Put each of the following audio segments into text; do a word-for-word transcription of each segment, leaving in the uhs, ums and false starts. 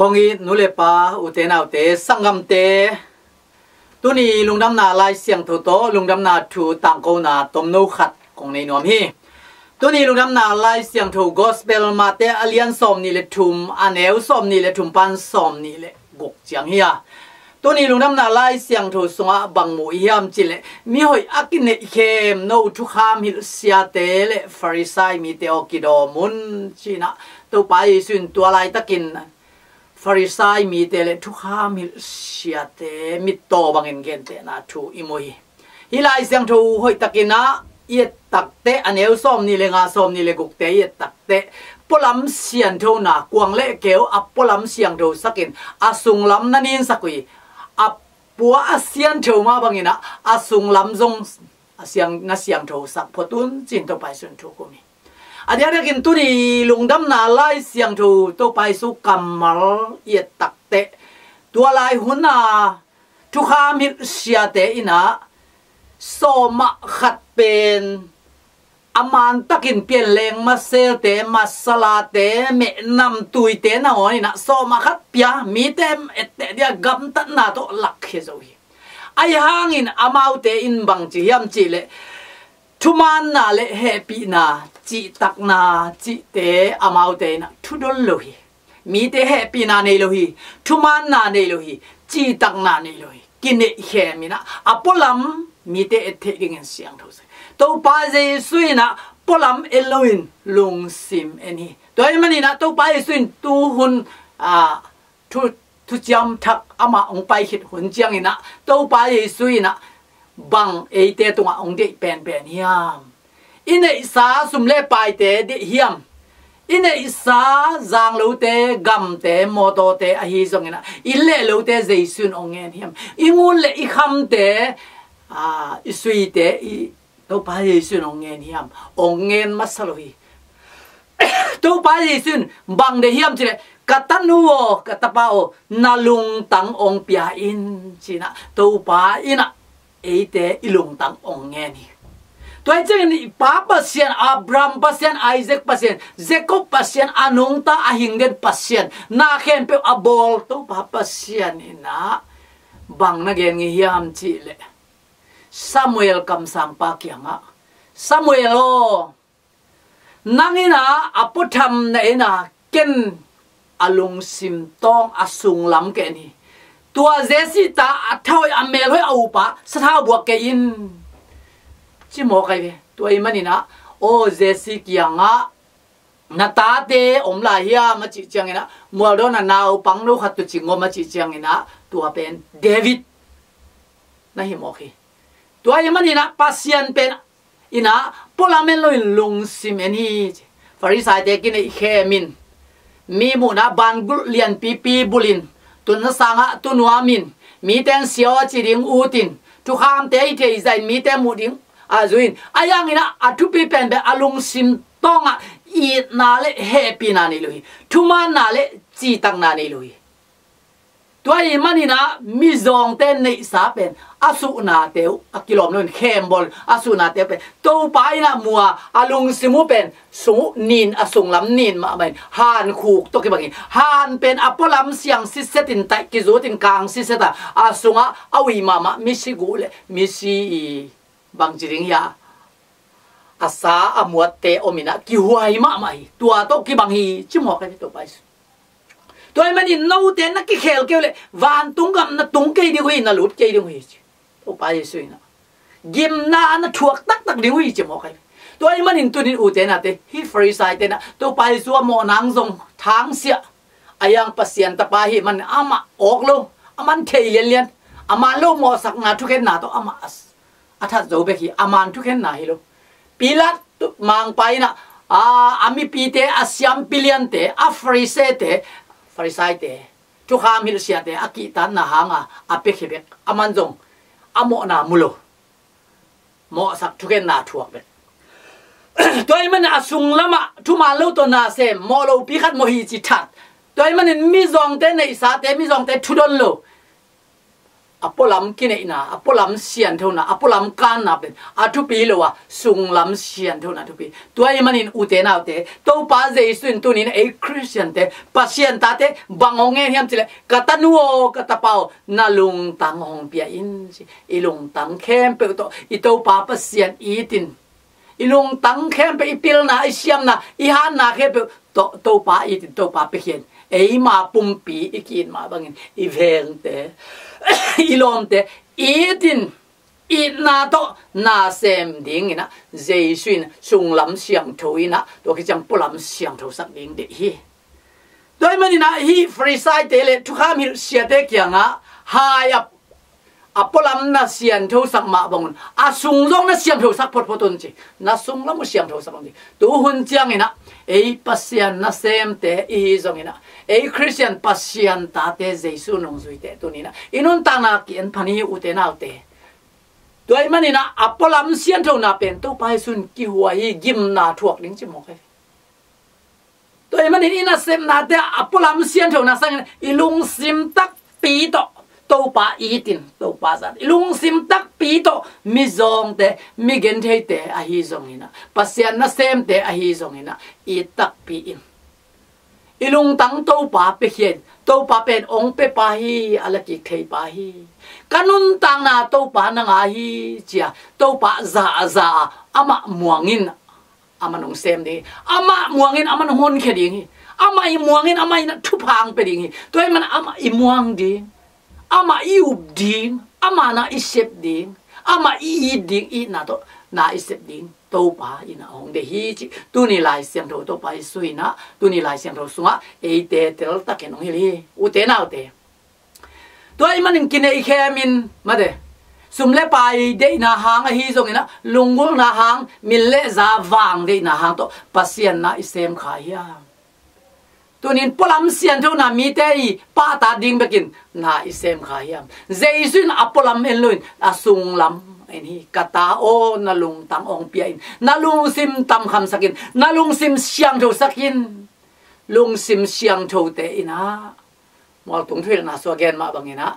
Kong it nu le pa, ute naute, sanggamte, tuni lungdamna Lai Siangtho tawh lungdamna thu tangkona tomno khat kong nei nuam hi. Tuni lungdamna Lai Siangtho Gospel Mate a lian sawm nih le thum, a neu sawm nih le thum pan sawm nih le guk ciang hi a. Tuni lungdamna Lai Siangtho sungah bang mu i hiam cihleh, mihoih a kineihkhem no thukham hilh siate le Farisai mite aw kidawm un, cinah Topa Jesu in tua laitakin Farisai mite le thukham hilh siate mittaw bangin gentehna thu i mu hi. Hih Lai Siangtho hoihtakinah i et takteh, a neu sawm nih le nga, sawm nih le gukte i et takteh, pualam sianthona, kuang le keu a pualam siangtho sakin a sunglam na ninsak uh hi. A pua a siantho mah banginah a sunglam zong a siang, na siangtho sak phot un, cin Topa Jesu in thu kum hi. A diakdiakin tuni lungdamna Lai Siangtho Topa Jesu kammal i et takteh, tua lai huna thukham hilh siate inah sawmah khat pen a mantakin pianleng maselte, masalate, mehnam tuite nangawn inah sawmah khat pia, mite etteh dia gamtatna tawh lakkhia zo hi. Ahi hangin amaute in bang ci hiam cihleh, thumaanna le hehpihna, cihtakna cihte amaute inah thudon lo hi. Mite hehpihna nei lo hi, thumaanna nei lo hi, cihtakna nei lo hi. Kineihkhem inah a pualam mite et theih dingin siangtho sak hi. Topa Jesu inah pualam en loin lungsim en hi. Tua ahih maninah Topa Jesu in tuhun, a, thu, thuciam thak amah hong paikhit hun cianginah Topa Jesu inah bang eite tungah hong deih penpen hiam? I neihsa sum le paite deih hiam? I neihsa zanglote, gamte, mawtawte ahi zonginah inn le lote Jesu in hong ngen hiam? I ngun le i khamte, a, i suite, i Topa Jesu in hong ngen hiam? Hong ngen masa lo hi. Topa Jesu in bang deih hiam cihleh, ka tanu aw, ka tapa aw, na lungtang hong pia in, cinah Topa inah eite i lungtang hong ngen hi. Tua hi ciangin i pa Pasian, Abraham Pasian, Isaac Pasian, Jacob Pasian, a nungta a hingden Pasian, na khempeuh a bawl Topa Pasian inah bang na gen ngei hiam cihleh, Samuel kamsangpa kiangah, Samuel aw, nang inah a puatham na en a, ken a lungsim tawng a sunglam ka en hi. Tua Jesse ta a thahoih a melhoih a upa sathau buak kei in, ci mawk ahi ve. Tua ahih maninah, aw Jesse kiangah, na tate om lai hiam a cih cianginah, mualdawn a naupang no khat tuucing om a cih cianginah, tua pen David na hi mawk hi. Tua ahih maninah Pasian pen inah pualam en loin lungsim en hi. Farisaite kineihkhem in, mi muhna bangulh lianpipi bulhin, tun na sangah tu nuamin, mite in sia aw ci ding utin, thukhamte i thei zahin mite muh ding a zuin, a yanginah a thupi penpen a lungsim tawngah itna le hehpihna nei lo hi. Thumaanna le cihtakna nei lo hi. Tua ahih maninah mizawngte neihsa pen a suhnate uh a kilawm loin khembawl a suhnate uh pen Topa inah mu a, a lungsim uh pen sung uh nin, a sunglam nin mahmah in, hankhuk tawh kibangin, han pen a pualam siang sitsetin taih kizutin kang sitseta, a sungah a ui mahmah misi guh le misi i bangci ding hi a, a sa a muatte om inah kihuai mahmah hi. Tua tawh kibang hi, ci mawk ahi ve Topa Jesu. Tua ahih manin note na kikhel kei uh leh vantung gam na tung kei ding uh hi, na lut kei ding uh hi, ci Topa Jesu inah. Gimna na thuak taktak ding uh hi, ci mawk ahi ve. Tua ahih manin tunin ute naute, hih Farisaite inah Topa Jesu a mawhna hong zong thangsiah, a yang Pasian tapa ahih manin amah awk lo, a man thei lianlian, a man lo mawhsakna thukhenna tawh amah a s-, a that zo bek hi, a man thukhenna hi lo. Pilat mangpa inah, a, a mipite, a siampi liante, a Farisee-te, Farisaite, thukham hilh siate a kihtakna hanga a piakhia bek, a man zong a mawhna mu lo, mawhsak thukhenna thuak bek. Tua ahih manin a sunglamah thuman lo tawh na sem, mawh lopi khat mawh hi ci that. Tua ahih manin mizawngte neihsate, mizawngte thudon lo, a pualam kineihna, a pualam sianthona, a pualam kanna pen a thupi lo a, sunglam sianthona thupi. Tua ahih manin ute naute, Topa Jesu in tuni-in ei Khristiante, Pasian tate bang hong ngen hiam cih leh, ka tanu aw, ka tapa aw, na lungtang hong pia in ci. I lungtang khempeuh tawh i Topa Pasian itin, i lungtang khempeuh, i pilna, i siamna, i hatna khempeuh tawh Topa itin, Topa piakhia in. Eima pumpi i ki-it mah bangin i vengte, i lawmte itin, itna tawh na sem dingin ah, Jesu in sunglam siangtho in ah, tua khit ciang pualam siangthosak ding deih hi. Tua ahih manin ah, hih Farisaite le thukham hilh siate kiangah hai a, a pualam na siangthosak mah bangun, a sung zong na siangthosak photphot un ci. Na sunglam uh siangthosak un ci. Tu hun ciangin ah, ei Pasian nasemte i hi zongin ah, ei Khristian Pasian tate, Jesu nungzuite tuni-in ah, i nuntakna ki-en phan hi, ute naute. Tua ahih manin ah, a pualam sianthona pen Topa Jesu in kihua hi, gimna thuak ding ci mawk hi. Tua ahih manin i nasepnate a pualam sianthona sangin i lungsim takpi tawh Topa itin, Topa zat, i lungsim takpi tawh mizawngte, migentheite ahi zongin ah, Pasian nasemte ahi zongin ah, it takpi in. I lungtang Topa piakhia in, Topa pen hong pia pa hi, a la kik thei pa hi. Ka nuntakna Topa na ngah hi ci-a, Topa za a za a, amah muangin amah hong sem ding hi. Amah muangin amah hong honkhia ding hi. Amah i muangin amah in ah thupha hong pia ding hi. Tua ahih manin amah i muang ding, amah i up ding, amah na i sep ding, amah i it ding, itna tawh na i sep ding Topa in ah hong deih hi ci. Tuni Lai Siangtho, Topa Jesu in ah tuni Lai Siangtho sungah eite teltakin hong hilh hi, ute naute. Tua ahih manin kineihkhem in, mate, sum le pai deihna hang ahi zongin ah, lunggulhna hang, min le za vang deihna hang tawh Pasian na i sem kha hiam? Tuni-in pualam sianthona mite i pahtak ding bekin na i sem kha hiam? Jesu in a pualam en loin a sunglam en hi. Ka ta aw, na lungtang hong pia in, na lungsim tamkhamsak in, na lungsim siangthosak in. Lungsim siangthote in ah, Mualtung thuhilhna sungah gen mah bangin ah,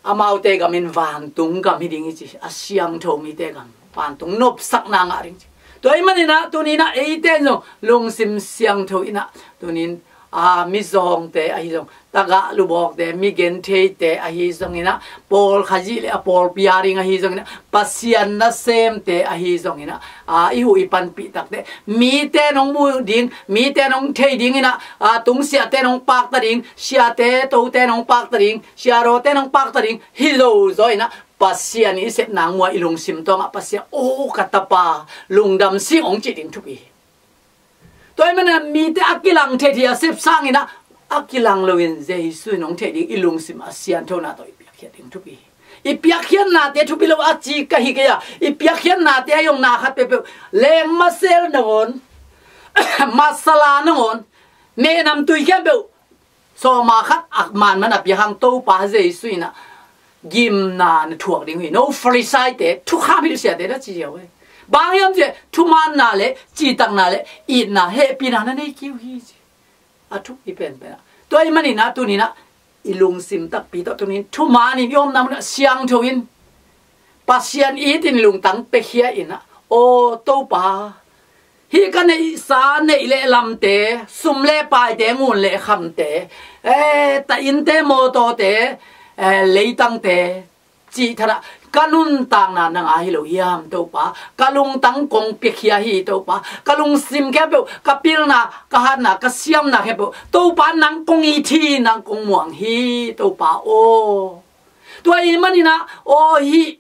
amaute gam in vantung gam hi ding hi ci. A siangtho mite gam, vantung nopsakna ngah ding ci. Tua ahih manin ah, tuni-in ah eite in zong lungsim siangtho in ah, tuni-in, a, mizawngte ahi zong, tagah lubawkte, migentheite ahi zongin ah, pawl Khazih le a pawlpi a ding ahi zongin ah, Pasian nasemte ahi zongin ah, a, i huh i panpih takteh, mite in hong mu ding, mite in hong thei dingin ah, a, tungsiahte in hong pakta ding, siate tote in hong pakta ding, siadawte in hong pakta ding hi lo zaw in ah, Pasian i sepna muh a i lungsim tawngah Pasian, aw ka tapa, lungdam sing, hong cih ding thupi hi. Tua ahih manin ah mite a kilang thei thei a sep sangin ah, a kilang loin Jesu in hong theih ding i lungsim a sianthona tawh i piakkhiat ding thupi hi. I piakkhiatnate thupi lo a ci ka hi kei a, i piakkhiatnate a hi zong na khat peuhpeuh, lengmasel nangawn, masala nangawn, mehnamtui khempeuh, sawma khat a man man a piak hang Topa Jesu in ah gimna na thuak ding uh hi. No Farisaite, thukham hilh siate na ci ziau hi. Bang hiam cih leh, thumaanna le citakna le itna, hehpihna na nei kei uh hi ci. A thupi penpen ah. Tua ahih manin ah, tuni-in ah i lungsim takpi tawh, tuni-in thuman in i omna munah siangtho in, Pasian itin lungtang piakhia in ah, aw Topa, hih ka neihsa neih le lamte, sum le paite, ngun le khamte, eh, ta innte, mawtawte, eh, leitangte, cih thadah ka nuntakna na ngah hi lo hiam Topa? Ka lungtang kong piakhia hi Topa. Ka lungsim khempeuh, ka pilna, ka hatna, ka siamna khempeuh, Topa nang kong it hi, nang kong muang hi Topa aw. Tua ahih manin ah, aw hih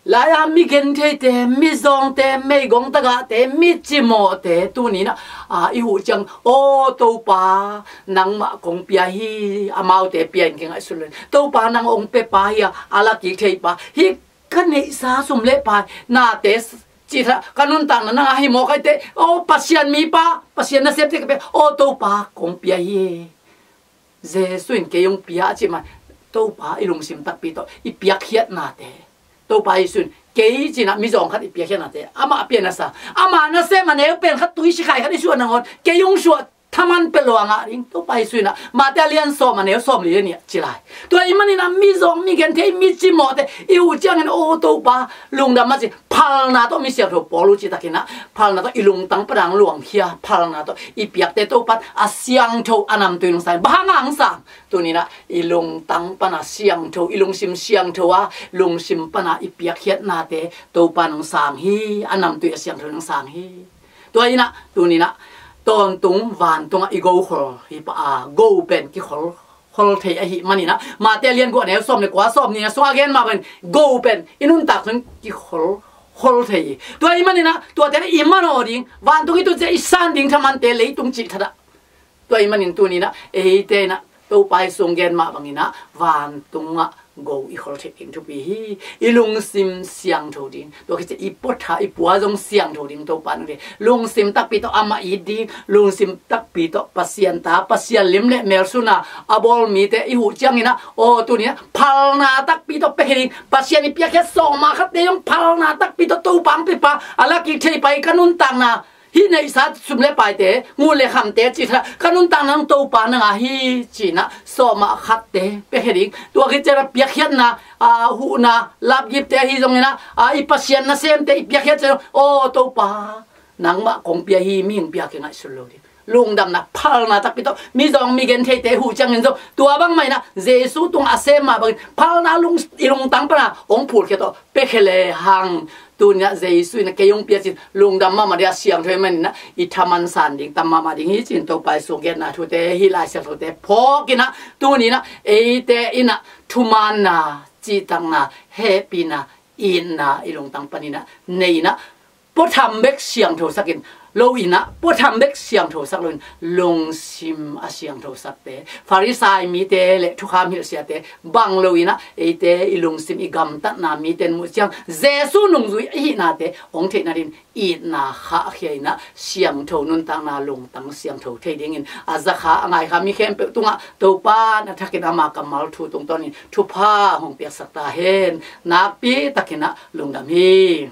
lai-a migentheite, mizawngte, meigong tagahte, micimawhte tuni-in ah, a, i huh ciang, aw Topa, nangmah kong pia hi, amaute pia in kingaihsun lo in, Topa nang hong pia pa hi a, a la kik thei pa, hih ka neihsa sum le pai nate, cih thadah ka nuntakna na ngah hi mawk a, eite, aw Pasian mipa, Pasian nasemte ka pia, aw Topa kong pia hi. Jesu in kei hong pia a cih man, Topa i lungsim takpi tawh i piakkhiatnate, Topa Jesu in kei ci-in ah mizawng khat i piakkhiatnate, amah a pia na sa, ama nasem a neu pen khat, tui sikhai khat i suah nangawn, kei hong suah thaman pia lua ngah ding. Topa Jesu in ah Mate a lian sawm a neu sawm li le nih ah ci lai. Tua ahih manin ah mizawng, migenthei, micimawhte i huh ciangin, aw Topa, lungdam mah ci. Phalna tawh mi siangtho Paul uh cih takin ah, phalna tawh i lungtang pan a hong luangkhia, phalna tawh i piakte Topa in a siangtho, a namtui in hong sang. Bang hang a hong sang? Tuni in ah i lungtang pan a siangtho, i lungsim siangtho a, lungsim pan a i piakkhiatnate Topa in hong sang hi, a namtui a siangtho in hong sang hi. Tua in ah tuni in ah tawntung vantung ah i go khol hi pah a, go pen kikhol khol thei ahih manin ah, Mate a lian guk a neu sawm le kua, sawm nih a sungah a gen mah bangin go pen i nuntak sungin kikhol khol thei hi. Tua ahih manin ah tuate i manawh ding, vantung i tun ciang i san ding thamante leitung cih khat ah, tua ahih manin tuni in ah eite in ah Topa Jesu in hong gen mah bangin ah vantung ah go i khol theih ding thupi hi. I lungsim siangtho ding, tua khit ciang i puatha, i pua zong siangtho ding Topa in hong deih. Lungsim takpi tawh amah it ding, lungsim takpi tawh Pasian ta, Pasian lim le mel sun a a bawl mite i huh ciangin ah, aw tuni in ah phalna takpi tawh piakhia ding. Pasian i piakkhiat sawm a khatte zong phalna takpi tawh Topa hong pia pah a, a la kik thei pah hi. Ka nuntakna, hih neihsa sum le paite, ngun le khamte cih khat ah, ka nuntakna zong Topa na ngah hi ci-in ah sawm a khatte piakhia ding. Tua khit ciang ah piakkhiatna, a, huhna, lapgipte ahi zongin ah, a, i Pasian nasemte i piakkhiat ciang, aw Topa, nangmah kong pia hi, mihing pia kingaihsun lo ding. Lungdamna, phalna takpi tawh mizawng, migentheite huh ciangin zong tua bangmah in ah Jesu tungah a sem mah bangin phalna lung, i lungtang pan a hong phulkhia tawh piakhia lehang, tuni in ah Jesu in ah kei hong pia ci-in lungdam mahmah ding, a siangtho ahih manin ah i thaman san ding tam mahmah ding hi ci-in Topa Jesu genna thute, hih Lai Siangthote phawk in ah, tuni in ah eite in ah thumaanna, cihtakna, hehpihna, itna i lungtang panin ah nei in ah, puatham bek siangthosak in, lo in ah, puatham bek siangthosak lo in, lungsim a siangthosakte, Farisai mite le thukham hilhsiate bang lo in ah, eite i lungsim, i gamtatna mite in muh ciang Jesu nungzui ahihnate hong theih nadingin itna khahkhia in ah, siangtho nuntakna, lungtang siangtho thei dingin a zakha, a ngaikha mi khempeuh tungah Topa in a thakin ama kammal thu tungtawnin thupha hong piaksak ta hen. Nakpi takin ah lungdam hi.